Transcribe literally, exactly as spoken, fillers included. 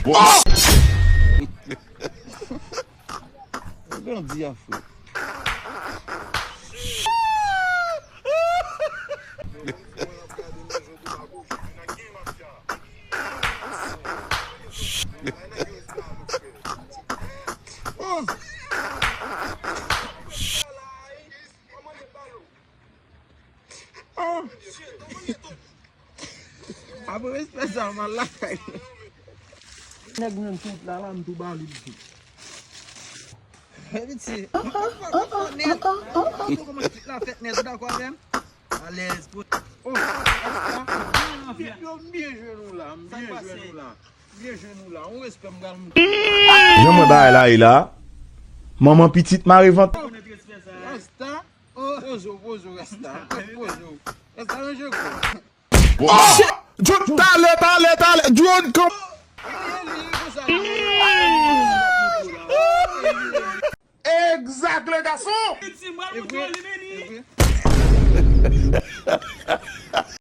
Grandi a frè. Apre respè sa, m al lakay. Nèg mwen tout la, la, m tou ba li l tou. Piti. Kòman tout la fèt nèt, ou dakò avè m? Alèz. Oh, yo, m byen jwe nou la, m byen jwe nou la. M byen jwe nou la. On respè m pral monte. Jan mwen bagay la ye la. Manman pitit mare vant. Rasta. Pozo, pozo, Rasta. Pozo. Rasta ranje kò. John, talè, talè, talè. John, kanpe. Egzak, le gason. E vre, e vre.